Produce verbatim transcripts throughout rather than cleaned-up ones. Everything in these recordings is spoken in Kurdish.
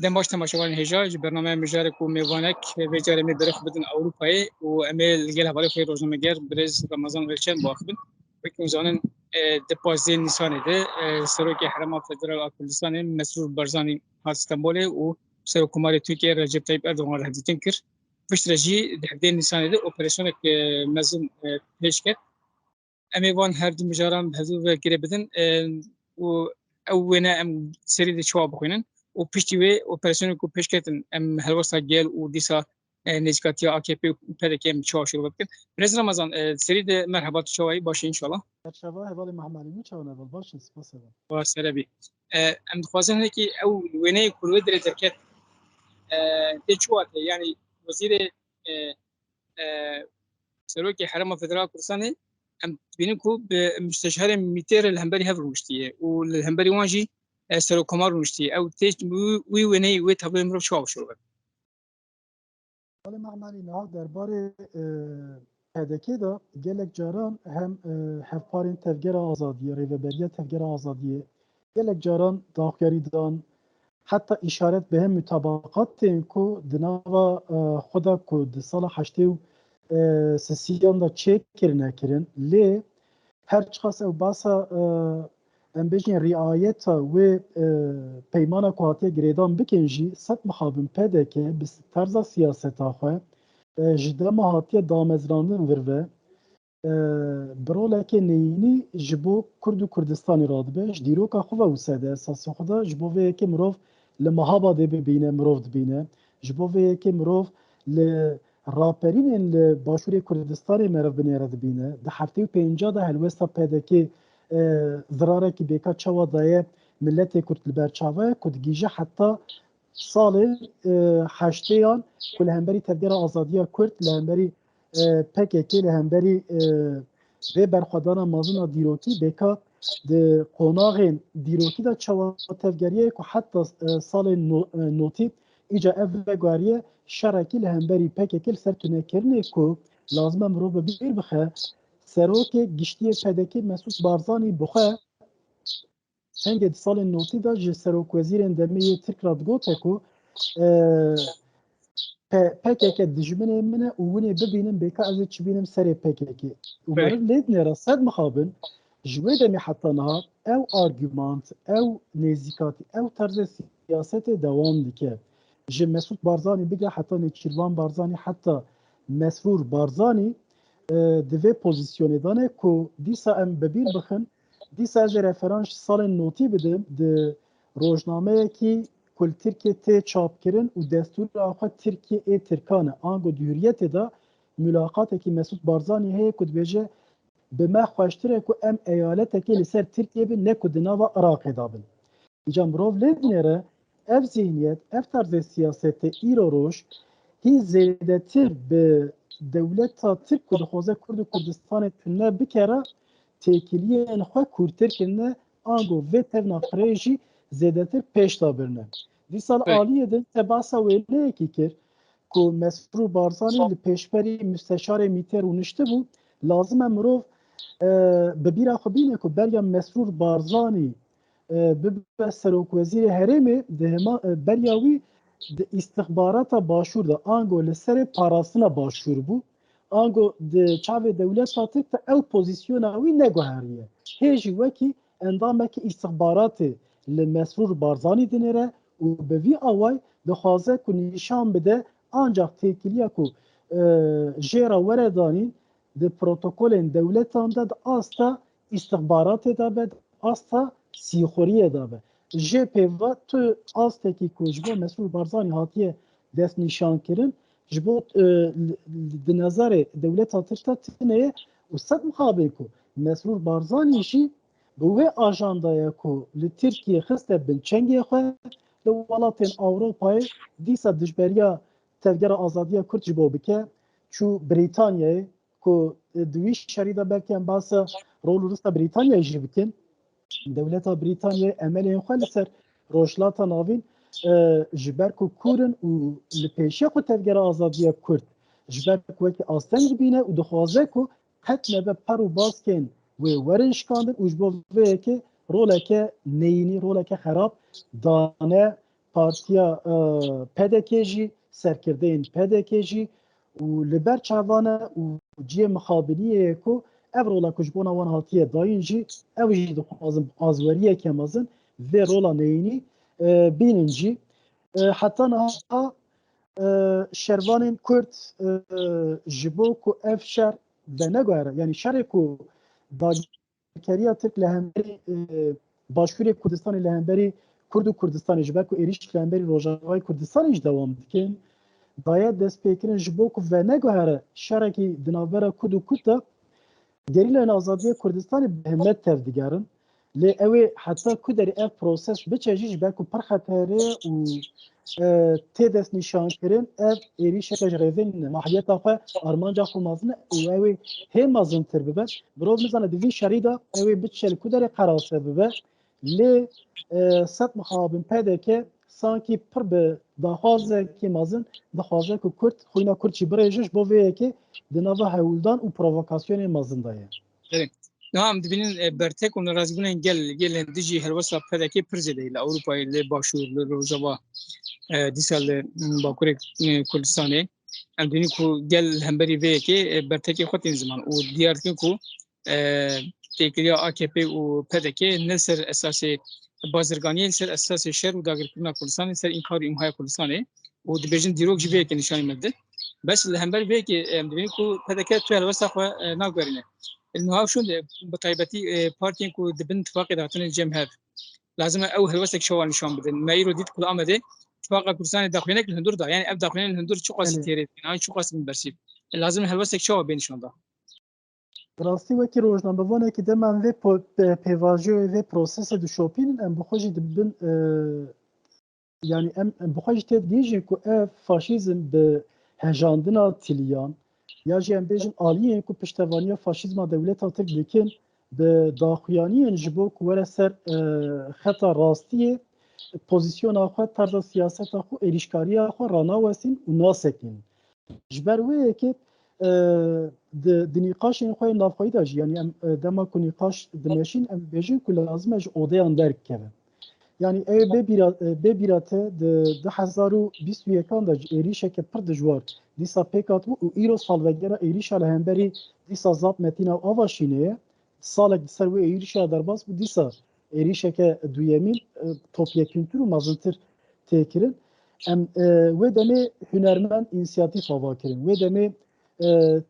Dem baş temaşevanên hêja, ji bernameya mijarek û mêvanek vê carê em ê berê xwe bidin Ewropayê û em ê li gel hevalê xwe yê rojnameger birêz Ramazan Elçen biaxivin. Wekî hûn zanin, e, di pazdeh Nîsanê de, e, Serokê Herêma Federal a Kurdistanê Mesrûr Barzanî hat Stenbolê û Serokkomarê Tirkiyê Recep Tayyip Erdogan re hevdîtin kir. Piştre jî di hevdeh Nîsanê de operasyonek, e, mezin, e, pêş ket. Em ê van her du mijaran bi hevdû ve girê bidin, e, û ew wêne em serî de çawa bixwînin û piştî wê operasyonê ku pêş ketin em helwesta gel û dîsa, e, nêzîkatiya A K P û P D K em çawa şîrove bikin. Birêz Ramazan, e, serî de merheba, tu çawa yî? Baş î înşallah. Merhaba, hevalê Mehmalî min çawa ne? Baş in, spas heval. Wa serebî. E, em dixwazin hinekî ew wêneyê ku li wê derê derket, e, tê çi wate? Yanî wezîrê, e, e, Serokê Herêma Federal Kurdistanê, em dibînin ku bi musteşarên mîtê re li hemberî hev rûniştiye û li hemberî wan jî, e, serokkomar rûniştiye. Ew tê wî, wî wêneyî wê tabloyê mirov çawa bişuxulin? Belê Mehmelî, niha derbarê, e, P D K de gelek caran hem, e, hevparên Tevgera Azadiyê, Rêveberiya Tevgera Azadiyê gelek caran daxuyarî dan, heta îşaret bi hin mutabaqatên ku di nava, e, xwe de ku di sala heştê û, e, sisiyan de çêkirine kirin. Lê her çiqas ew basa, e, em bêjin riayeta wê, e, peymana ku hatiye girêdan bikin jî, sed mixabin P D K bi terza siyaseta xwe, e, ji dema hatiye damezrandin vir ve, e, bi roleke neyînî ji bo Kurd û Kurdistanê radibe. Ji dîroka xwe ve wise de, esasê xwe de ji bo vê yekê mirov li Mehabadê bibîne, mirov dibîne. Ji bo vê yekê mirov li raperînên li Başûrê Kurdistanê meriv binêre dibîne. Di heftê û pênca de helwesta P D K, e, zirarekî bêka çawa daye miletê Kurd li ber çava ye, ku digihîje heta salên, e, heştêyan ku li hemberî Tevgera Azadiya Kurd, li hemberî, e, P K K, li hemberî, e, vê berxwedana mezin a dîrokî bêka di qonaxên dîrokî de çawa tevgeriye ku heta, e, salên no-, e, notî îca ev veguheriye şerekî li hemberî P K K li ser tunekirinê ku lazim e mirov bi bîr bixe, serokê giştî yê P D K Mesûd Barzanî bi xwe hingê di salên notî de ji serokwezîrên demê yê Tirk re digote ku, e, P-, P K K dijminê min e û winê bibînin bêka ez ê çi bînim serê P K K. Û Belê. Meriv lê dinêre sed mixabin ji wê demê heta niha ew argument, ew nêzîkatî, ew terzê siyasetê dewam dike. Ji Mesûd Barzanî bigire heta Nêçîrvan Barzanî, heta Mesrûr Barzanî, e, di vê pozîsyonê de ne ku dîsa em bi bîr bixin, dîsa ez ê referans ji salên notî bidim, di rojnameyekî ku li Tirkiyê tê çapkirin û destûra xwe Tirkiyê ê Tirkan e. Ango di Hurriyetê de mulaqatekî Mesûd Barzanî heye ku dibêje, bi me xweştir e ku em eyaletekê li ser Tirkiyê bin, ne ku di nava Iraqê de bin. Îca mirov lê dinêre ev zîhniyet, ev terzê siyasetê îro roj hîn zêdetir bi dewleta Tirk ku dixwaze Kurd û Kurdistanê tune bikere, têkiliyên xwe kûrtir kirine, ango vê tevna qirê jî zêdetir pêş de birine. Dîsa li Pê- aliyê din te basa wêneyekî kir ku Mesrûr Barzanî li pêşberî musteşarê mîtê rûniştibû, lazim e mirov, e, bi bîra xwe bîne ku beriya Mesrûr Barzanî, e, bibe serokwezîrê herêmê, di hema, e, beriya wî di îstixbarata Başûr de, ango li serê parastina Başûr bû, ango di çavê dewleta Tirk de ew pozîsyona wî neguheriye. Hê jî wekî endamekî îstixbaratê li Mesrûr Barzanî dinêre û bi vî awayî dixwaze ku nîşan bide, ancax têkiliya ku, e, jê re were danîn di protokolên dewletan de di asta îstixbaratê de be, di asta sîxuriyê de be. Jê pêva tu astekî ku ji bo Mesrûr Barzanî hatiye destnîşankirin, ji bo, e, li, li, di nezerê dewleta Tirk de tune ye û sed mixabin ku Mesrûr Barzanî jî bi wê ajandaya ku li Tirkiyê xiste bin çengê xwe li welatên Ewropayê, dîsa dijberiya Tevgera Azadiya Kurd ji bo bike, çû Brîtanyayê, ku, e, di wî şerî de belkî em behsa rol û rista Brîtanyayê jî bikin. Dewleta Brîtanyayê emelên xwe li ser Rojhilata Navîn, e, ji ber ku kûr in û li pêşiya xwe Tevgera Azadiya Kurd, ji ber ku wekî asteng dibîne û dixwaze ku qet nebe per û baskên wê werin şikandin û ji bo vê yekê roleke neyînî, roleke xerab dane partiya, e, P D K jî, serkirdeyên P D K jî û li ber çavan e û cihê mixabiniyê ye ku ev rola ku ji bona wan hatiye dayîn jî, ew jî dixwazin bi azweriyeke mezin vê rola neyînî, e, bînin jî. E, heta niha, e, şervanên Kurd, e, ji bo ku ev şer veneguhere, yanî şerê ku dagirkeriya Tirk li hemberî, e, Başûrê Kurdistanê, li hemberî Kurd û Kurdistanê, ji ber ku êrîş li hemberî Rojavayê Kurdistanê jî dewam dikin, daye destpêkirin ji bo ku veneguhere şerekî di navbera Kurd û Kurd de, Gerîlayên Azadiya Kurdistanê bi himmet tevdigerin. Lê ew ê heta ku derê ev proses biçe jî, ji ber ku pir xeterê û, e, tê destnîşankirin, ev êrîşeke ji rêvên mahiyeta xwe, armanca xwe mezin e û ew ê hê mezintir bibe. Mirov nizane di vî şerî de ew ê biçe li ku derê qerase bibe. Lê, e, sed mixabin P D K sankî pir bi daxwazekî mezin dixwaze ku Kurd, xwîna Kurd jî birêje, ji bo vê yekê di nava hewldan û provokasyonên mezin de ye. Erê. Niha em dibînin, e, bertek û nerazîbûnên gel, gelên dijî helwesta P D K pir zêde ye li Ewropayê, li Başûr, li Rojava, e, dîsa li, m, Bakurê, e, Kurdistanê. Em dibînin ku gel li hemberî vê yekê, e, bertekê xwe tên ziman û diyar dikin ku, e, têkiliya A K P û P D K ne li ser esasê bazirganiyê, li ser esasê şer û dagirkirina Kurdistanê, li ser înkar û îmhaya Kurdistanê û dibêjin dîrok jî vê yekê nîşanî me dide. Bes li hember vê yekê em dibînin ku P D K tu helwesta xwe, e, naguherîne. Niha şûn de bi taybetî, e, partiyên ku di bin tifaqê de hatine cem hev. Lazim e ew helwestek çawa nîşan bidin. Me îro dît ku li Amedê tifaqa Kurdistanê daxuyanek li hundur da. Yani ev daxuyanên li hundur çiqas Belê. têrê dikin, an çiqas bin bersîv. Lazim e helwestek çawa bê nîşan da. Bi rastî wekî rojnamevanekî dema em vê po-, pe-, pêvajoyê vê prosesê dişopînin, em bi xwe jî dibin, e, yanî em, em bi xwe jî têdigihîjin ku ev faşîzm bi hejandina tiliyan ya jî em bêjin aliyên ku piştevaniya faşîzma dewleta Tirk dikin, bi daxuyaniyên ji bo ku were ser, e, xeta rastiyê pozisyona xwe, terza siyaseta xwe, êrîşkariya xwe ranawesîn û nasekinîn. Ji ber wê yekê, e, di, di nîqaşên xwe yên navxweyî de jî, yanî em, e, dema ku nîqaş dimeşîn, em bêjin ku lazim e ji odeyan derkeve. Yanî ew bê bîra-, e, bê bîra te di du hezar û bîst û yekan de ji êrîşeke pir dijwar dîsa pêk hatibû û îro salvegera êrîşa li hemberî dîsa Zap Metîna û Avaşînê ye. Salek di ser wê êrîşa derbas bû, dîsa êrîşeke duyemîn, e, topyekûntir û mezintir tê kirin. Em, e, wê demê hunermend însiyatîf ava kirin. Wê demê, e,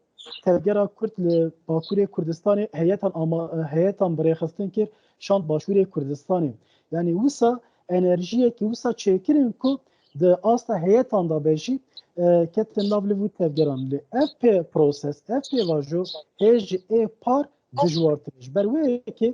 tevgera Kurd li Bakurê Kurdistanê heyetan ama, e, heyetan birêxistin kir, şand Başûrê Kurdistanê. Yanî wisa enerjiyekî wisa çêkirin ku di asta heyetan de be jî, e, ketin nav li vî tevgeran. Lê ev pê proses, ev pêvajo hê ji ê par dijwartir e. Ji ber wê yekê,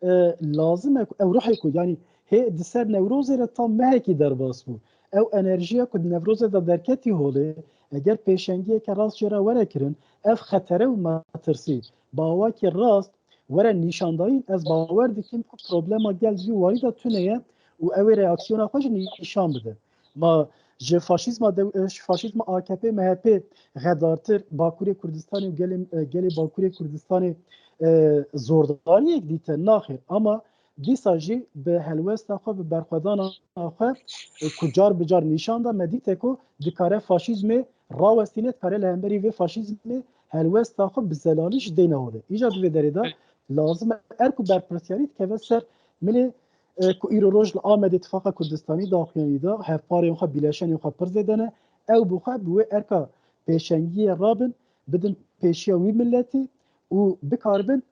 e, lazim e ku ew ruhê ku, yanî hê di ser Newrozê re tam mehekî derbas bû. Ew enerjiya ku di Newrozê de derketî holê, eger pêşengiyeke rast jê re were kirin, ev xetere û metirsî bi awakî rast were nîşandayîn, ez bawer dikim ku problema gel di vî warî de tune ye û ew ê reaksiyona xwe jî nîşan bide. Ma ji faşîzma dew-, ji faşîzma A K P M H P xedartir Bakurê Kurdistanê û gelê, e, gelê Bakurê Kurdistanê, e, zordariyek dîte, naxêr. Ama dîsa jî bi helwesta xwe, bi berxwedana xwe, e, ku car bi car nîşan da, me dîte ku dikare faşîzmê rawestîne, dikare li hemberî vê faşîzmê helwesta xwe bi zelalî jî deyne holê. Îja di vê derê de lazim e er ku berpirsiyarî dikeve ser milê, e, ku îro roj li Amedê Tifaqa Kurdistanî daxuyanî da, hevparên xwe, bîleşenên xwe pir zêde ne. Ew bi xwe bi wê erka pêşengiyê rabin, bidin pêşiya wî miletî û bikaribin,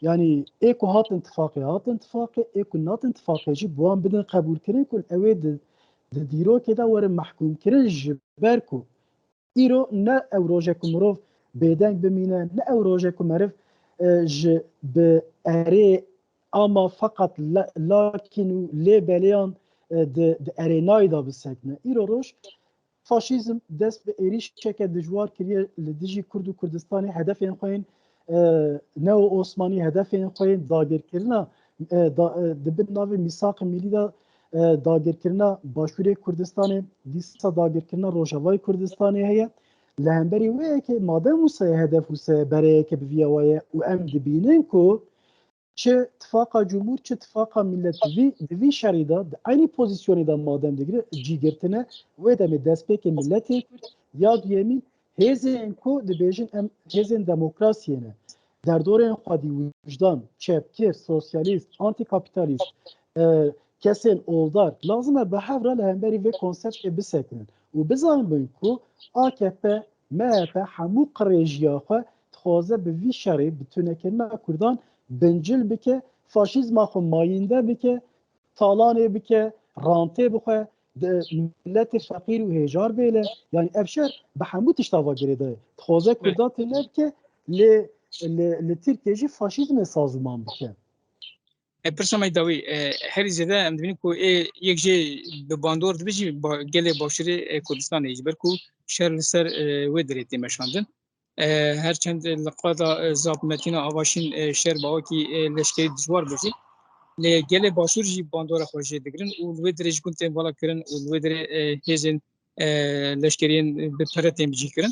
yanî ê ku hatin tifaqê, hatin tifaqê, ê ku natin tifaqê jî bi wan bidin qebûlkirin ku ew ê di, di dîrokê de werin mehkûmkirin, ji ber ku îro ne ew rojek ku mirov bêdeng bimîne, ne ew rojek ku meriv, e, ji bi erê ama feqet la-, lakîn û lê beleyan, e, di, di erênayê de bisekine. Îro roj faşîzm dest bi êrîşeke dijwar kiriye li dijî Kurd û Kurdistanê, hedefên xwe yên, e, neo-Osmanî, hedefên xwe yên dagirkirina, e, da, e, di bin navê Mîsaq-ê Milî de, e, dagirkirina Başûrê Kurdistanê, dîsa dagirkirina Rojavayê Kurdistanê heye. Li hemberî wê yekê madem wisa ye hedef, wisa ye bereyeke bi vî awayî ye û em dibînin ku Çi tifaqa cumhur, çi tifaqa millet di vî, di vî şerî de, di eynî pozîsyonê de madem digire, cî girtine, wê demê destpêkê milletên Kurd, ya duyemîn hêzên ku dibêjin em hêzên demokrasiyê ne. Derdorên xwedî, wijdan, çepgir, sosyalîst, antîkapitalîst, e, kesên oldar, lazim e bi hev re li hemberî vê konseptê bisekinin û bizanibin ku A K P, M H P hemû qirêjiya xwe dixwaze bi vî şerê, bi tunekirina Kurdan bincil bike, faşîzma xwe mayînde bike, talanê bike, rantê bixwe, di miletê feqîr û hêjar bêle. Yanî ev şer bi hemû tişta va girêdayê. Dixwaze Kurda tune bike, lê li, li Tirkiye jî faşîzmê sazûman bike. E, pirsa me dawî, e, herî zêde em dibînin ku ê yek jê bi bandor dibe jî ba-, gelê Başûrê, e, Kurdistanê, ji ber ku şer li ser, e, wê derê tê meşandin. E, her çend li qada, e, Zap Metîna Avaşîn, e, şer bi awakî, e, leşkerî dijwar be jî, lê gelê Başûr jî bandora xwe jê digirin û li wê derê ji gund tên vala kirin û li wê derê, e, hêzên, e, leşkeriyên bi pere tên bicî kirin.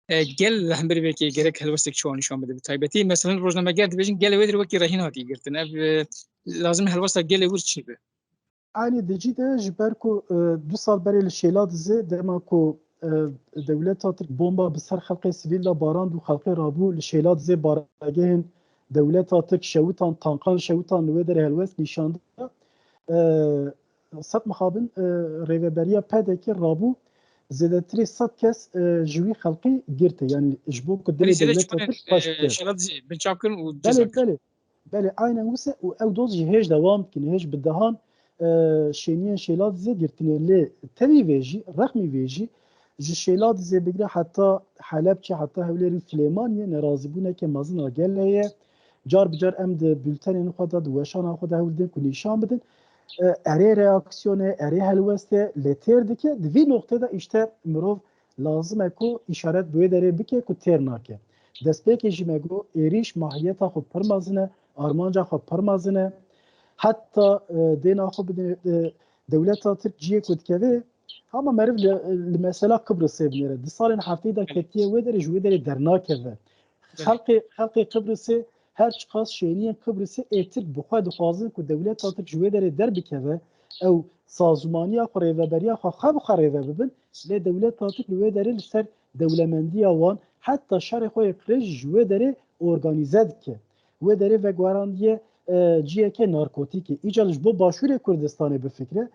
E, gel li hemberî vê yekê gerek helwestek çawa nîşan bide bi taybetî? Meselen, rojnameger dibêjin gelê wê derê wekî rehîn hatiye girtin. Ev, e, lazim helwesta gelê wir çi be? Eynî di cî de ji ber ku, e, du sal berê li Şêladizê dema ku, e, dewleta Tirk bomba bi ser xelkê sivîl de barand û xelkê rabû li Şêladizê baregehên dewleta Tirk şewitan, tankan şewitan li wê derê helwest nîşan da. E, sed mixabin, e, rêveberiya P D K rabû, zêdetirî sed kes, e, ji wî xelkê girtî. Yanî ji bo ku dilê dewleta Tirk xweş bike. Şêladizê binçav kirin û ceza kirin. Belê, belê. Belê, aynen wisa û ew doz jî hêj dewam dikin, hêj bi dehan, e, şêniyên Şêladizê girtine. Lê tevî vê jî, rexmî vê jî, ji Şêladizê bigire heta Helebçe, heta Hewlêr û Silêmaniyê nerazîbûneke mezin a gelê ye. Car bi car em di bultenên xwe de, di weşana xwe de hewl didin ku nîşan bidin. E, erê reaksiyonê, erê helwestê lê têr dike. Di vî noqtê de îşte mirov lazim e ku îşaret bi wê derê bike ku têr nake. Destpêkê jî me got, êrîş mahiyeta xwe pir mezin e, armanca xwe pir mezin e. Heta, e, dêna xwe bidin, e, dewleta Tirk ciyê ku dikeve, hema meriv li, li mesela Qibrisê binêre. Di salên hefteyê de ketiye wê derê, ji wê derê dernakeve. Xelkê, xelkê Qibrisê her çiqas şêniyên Qibrisê ê Tirk bi xwe dixwazin ku dewleta Tirk ji wê derê derbikeve, ew sazûmaniya xwe, rêveberiya xwe, xwe bi xwe rêve bibin, lê dewleta Tirk li wê derê li ser dewlemendiya wan, heta şerê xwe yê qirêj ji wê derê organîze dike. Wê derê veguherandiye, e, ciyekê narkotîkê. Îcar ji bo Başûrê Kurdistanê bifikre,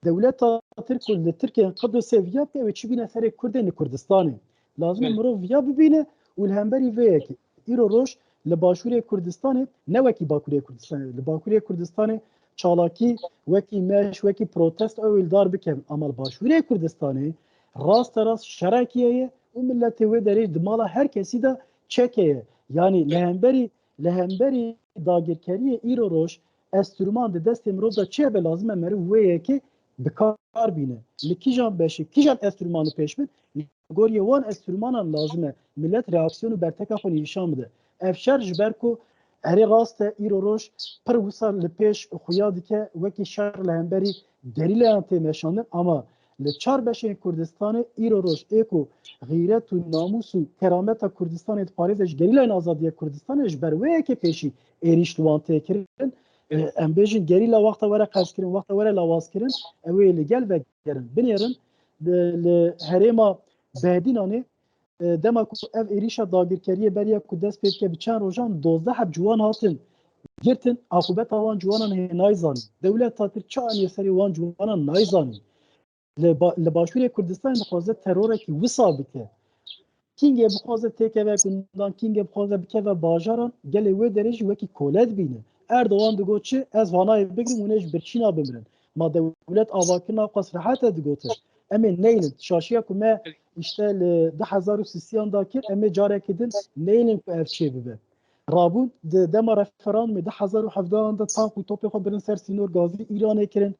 dewleta Tirk ku li Tirkiyên Qibrisê viya bike, ew ê çi bîne serê Kurdên li Kurdistanê. Lazim e mirov viya bibîne û li hemberî vê yekê. Îro roj li Başûrê Kurdistanê, ne wekî Bakurê Kurdistanê, li Bakurê Kurdistanê çalakî wekî meş, wekî protesto ew ê li dar bikevin. Ama li Başûrê Kurdistanê raste rast şerekî heye û miletê wê derê di mala her kesî de çek heye. Yanî li hemberî, li hemberî dagirkeriyê îro roj enstrûman di destê mirov de çi hebe, lazim e meriv wê yekê bi kar bîne. Li kîjan beşê, kîjan enstrûmanê pêş bin, li gorî wan enstrûmanan lazim e milet reaksiyon û berteka xwe nîşan bide. Ev şer ji ber ku erê rast e, îro roj pir wisa li pêş xuya dike, wekî şer li hemberî gerîlayan tê meşandin, ama li çar beşên Kurdistanê îro roj ê ku xîret û namûs û kerameta Kurdistanê diparêze ji gerîlayên azadiya Kurdistanê, ji ber wê yekê pêşî êrîş li wan tê kirin. E, em bêjin gerîla wexta were qeçkirin, wexta were lawazkirin, ew ê li gel vegerin, binêrin. Li, li herêma Behdînanê, e, dema ku ev êrîşa dagirkeriyê beriya ku dest pê bike, bi çend rojan dozdeh heb ciwan hatin girtin, aqûbeta wan ciwanan hê nayê zanîn. Dewleta Tirk çi aniye serê wan ciwanan nayê zanîn. Li ba-, li Başûrê Kurdistanê dixwaze terorekî wisa bike. Kîngê bixwaze têkeve gundan, kîngê bixwaze bikeve bajaran, gelê wê derê jî wekî kole dibîne. Erdogan digot çi? Ez vanayê bigrim, hûn ê ji birçîna bimirin. Ma dewlet avakirina xwe rehet e digotin. Em ê neynin. Şaşiya ku me îşte li du hezar û sisiyan da kir, em ê careke din neynin ku ev çê bibe. Rabûn di dema referandumê du hezar û hevdehan de tank û topê xwe birin ser sînor, gazî Îranê kirin,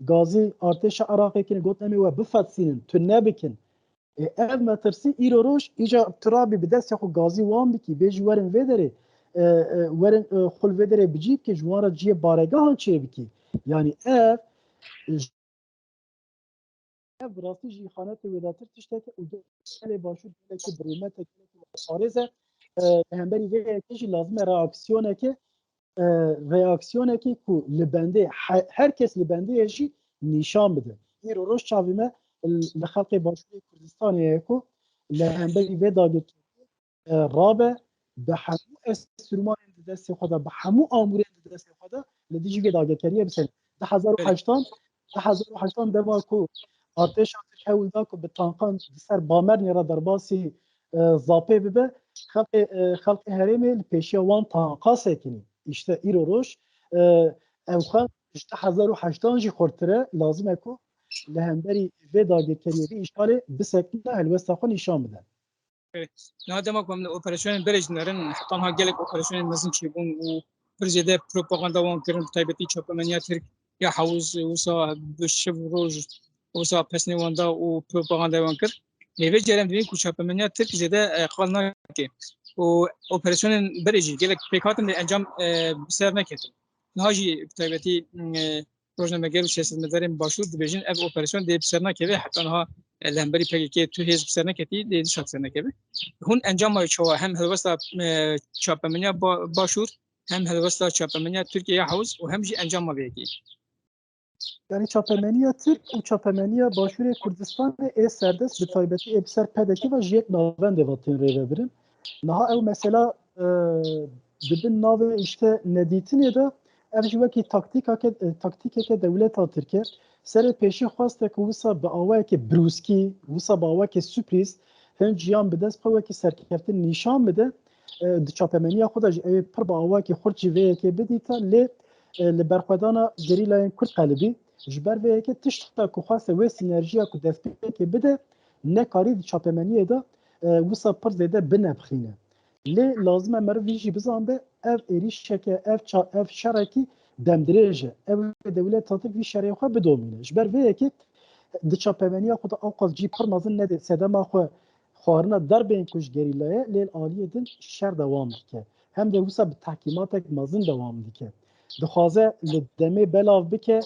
gazî artêşa Iraqê kirin, got, em ê we bifetsînin, tune bikin. Ê, ev metirsî îro roj îca tu rabî bi destê xwe gazî wan bikî, bêjî werin vê derê, e, e, werin, e, xwe li vê derê bi cî bikî, ji wan re cihê baregehan çê bikî. Yanî ev, ev bi rastî jî îxanetê wêdatir tiştek e û gelê Başûr gelekî bi rûmet e, gelekî parêz e. E, li hemberî vê yekê jî lazim e reaksiyoneke e, reaksiyonekî ku li bendê he-, her kes li bendê ye jî nîşan bide. Îro roj çavî me li xelkê Başûrê Kurdistanê ye ku li hemberî vê dagirkeriyê, e, rabe, bi hemû enstrûmanên di destê xwe de, bi hemû amûrên di destê xwe de li dijî vê dagirkeriyê biserin. Du hezar û heştan, du hezar û heştan dema ku artêşa Tirk hewl da ku bi tankan di ser Bamernê re derbasî, e, Zapê bibe, xelkê, e, xelkê herêmê li pêşiya wan tanka sekinî. Îşte îro roj, e, ew xelk ji du hezar û heştan jî xurtir e, lazim e ku li hemberî vê dagirkeriyê, vê îşgalê bisekine, helwesta xwe nîşan bide. Evet. Niha dema ku em li operasyonên berê jî nerin, heta niha gelek operasyonên mezin çêbûn û pir zêde propaganda wan kirin, bi taybetî çapemeniya Tirk ya hewz wisa bi şev roj wisa pesnê wan da û propagandayê wan kir. Lê vê carê em dibînin ku çapemeniya Tirk zêde, e, qal nake û operasyonên berê jî gelek pêk hatin lê encam, e, bi ser neketin. Niha jî bi taybetî, e, rojnameger û siyasetmedarên Başûr dibêjin ev operasyon dê bi ser nekeve, heta niha, e, li hemberî P K K tu hêz bi ser neketî, dê dîsa bi ser nekeve. Hûn encama wê çawa hem helwesta, e, çapemeniya ba-, Başûr, hem helwesta çapemeniya Tirkiye ya hewz û hem jî encama vê yekê? Yani çapemeniya Tirk û çapemeniya Başûrê Kurdistanê ê serdest bi taybetî ê bi ser P D K ve ji yek navendê ve tên rêvebirin. Niha ew mesela, e, di bin navê işte nedîtinê de ev jî wekî taktîkake, e, taktîkeke dewleta Tirk e. Serê pêşî xweste ku wisa bi awayekê brûskî, wisa bi awayekê sürprîz hin ciyan bi dest xwe wekî serkeftin nîşan bide. E, di çapemeniya xwe de jî ew ê pir bi awayekî xurt jî vê yekê bidîta, lê, e, li berxwedana gerîlayên Kurd qelibî. Ji ber vê yekê tişta ku xweste wê sînerjiya ku destpêkê bide, nekarî di çapemeniyê de, e, wisa pir zêde binepxîne. Lê lazim e meriv vî jî bizanibe, ev êrîşeke, ev ça-, ev şerekî demdirêj e. Ew ê dewleta Tirk vî şerê xwe bidomîne. Ji ber vê yekê di çapemeniya xwe de ewqas cî pir mezin nedê sedema xwe xwarina derbên ku ji gerîla ye, lê li aliyê din şer dewam dike. Hem de wisa bi tehkîmatek mezin dewam dike. Dixwaze li demê belav bike,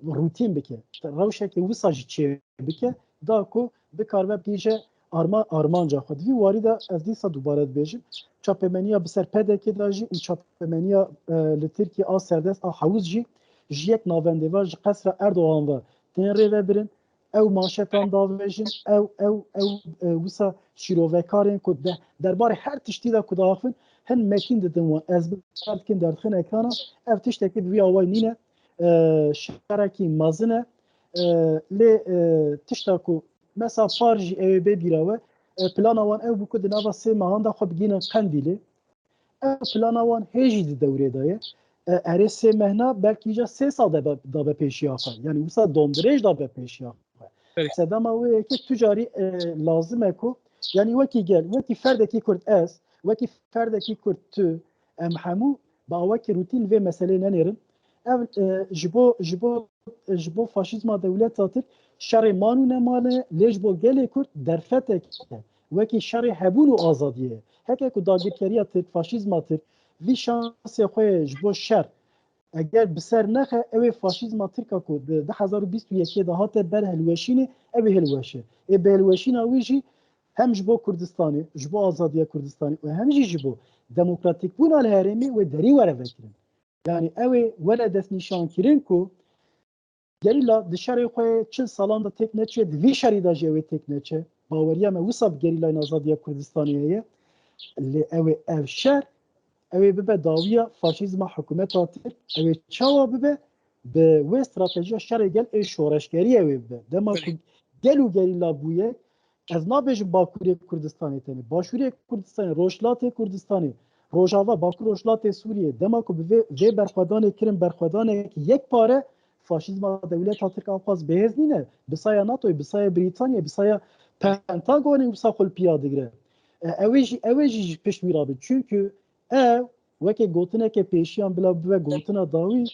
rûtîn bike. Rewşeke wisa jî çê bike, da ku bikaribe bigihîje arma-, armanca xwe. Di vî warî de ez dîsa dubare dibêjim, çapemeniya bi ser P D K de jî û çapemeniya, e, li Tirkiye a serdest a hewz jî ji yek navendê ve, ji Qesra Erdogan ve tên rêvebirin. Ew manşetan davêjin, ew, ew, ew, e, wisa şîrovekarên ku de, derbarê her tiştî de ku diaxivin, hin metîn didin wan. Ez bi dikim derdixin ekrana, ev tiştekî bi vî awayî nîne, e, şerekî mezin e. E, lê, e, tişta ku mesela par jî ew ê bê bîra we, e, plana wan ew bû ku di nava sê mehan de xwe bigihînin Qendîlê. Ev plana wan hê jî di dewrê de ye. E, erê sê mehna belkî îca sê sal de be, dabe pêşiya xwe. Yanî wisa domdirêj dabe pêşiya xwe. Evet. Sedema wê yekê tu carî, e, lazim e ku, yanî wekî gel, wekî ferdekî Kurd ez, wekî ferdekî Kurd tu, em hemû bi awakî rûtîn vê meselê nenêrin. Ev, e, ji bo, ji bo, ji bo faşîzma dewleta Tirk şerê man û neman e, lê ji bo gelê Kurd derfetek e. Wekî şerê hebûn û azadiyê ye. Heke ku dagirkeriya Tirk, faşîzma Tirk, vî şansê xwe yê ji bo şer, eger bi ser nexe, ew ê faşîzma Tirk a ku di du hezar û bîst û yekê de hate ber hilweşînê, ew ê hilweşe. Ê bi hilweşîna wî jî hem ji bo Kurdistanê, ji bo azadiya Kurdistanê û hem jî ji bo demokratîkbûna li herêmê wê derî were vekirin. Yanî ew ê were destnîşankirin ku gerîla di şerê xwe yê çil salan de têk neçûye, di vî şerî de jî ew ê têk neçe. Baweriya me wisa bi gerîlayên azadiya Kurdistanê heye. Lê ew ê ev şer, ew ê bibe dawiya faşîzma hikûmeta Tirk. Ew ê çawa bibe? Bi wê stratejiya şerê gel ê şoreşgerî ew ê bibe. Dema ku Belê. gel û gerîla bûye, ez nabêjim Bakurê Kurdistanê tenê, Başûrê Kurdistanê, Rojhilatê Kurdistanê, Rojava, Bakur Rojhilatê Sûriyê, dema ku bi vê, vê berxwedanê kirin berxwedanek yekpare, faşîzma dewleta Tirk ewqas bihêz nîne, bi saya NATOyê, bi saya Brîtanyayê, bi saya Pentagonê wisa xwe li piya digire. E, ew ê jî, ew ê jî ji pişt wî rabin. Çunku ew, weke gotineke pêşiyan bila bibe gotina dawî,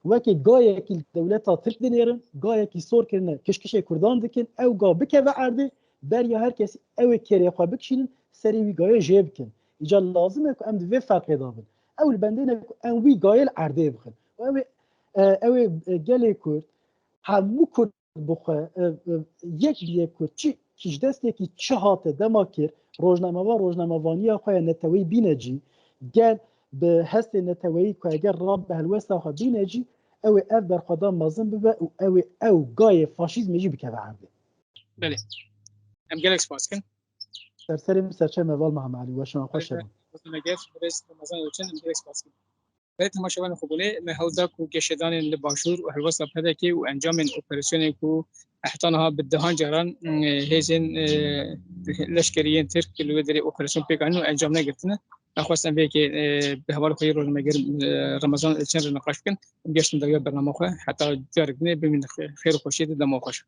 weke gayekî li dewleta Tirk dinêrin, gayekî sor kirine, kişkişê Kurdan dikin, ew ga bikeve erdê, beriya her kesî ew ê kêrê xwe bikişînin, serê wî gayê jê bikin. Îca lazim e ku em di vê ferqê de bin. Ew li bendê ne ku em wî gayê li erdê bixin. Û ew ê, e, ew ê, e, gelê Kurd, hemû Kurd bi xwe, e, e, yek bi yek Kurd, çi, ji destekî çi hate dema kir, rojnamevan rojnamevaniya xwe ya neteweyî bîne cî, gel bi hestê neteweyî ku eger rabe helwesta xwe bîne jî, ew ê ev berxwedan mezin bibe û ew ê ew gayê faşîzmê jî bikeve erdê. Belê. Em gelek spas dikin. Serserê min serçe meval Mehem Elî, weşan xweş e. Meger, birêz Ramazan Elçin, em gelek spas dikin. Belê temaşevanên xwebûnê, me hewl da ku geşedanên li Başûr û helwesta P D K û encamên operasyonên ku heta niha bi dehan caran, e, hêzên, e, leşkerî yên Tirk li wê derê operasyon pêk anîn û encam negirtine. Me xwest em vê yekê, e, bi heval xwe yê rojnameger, e, Ramazan Elçin re niqaş bikin. Em geştin derya bernama xwe. Heta carek dinê bimînin xêr û xweşiyê de dema xweş.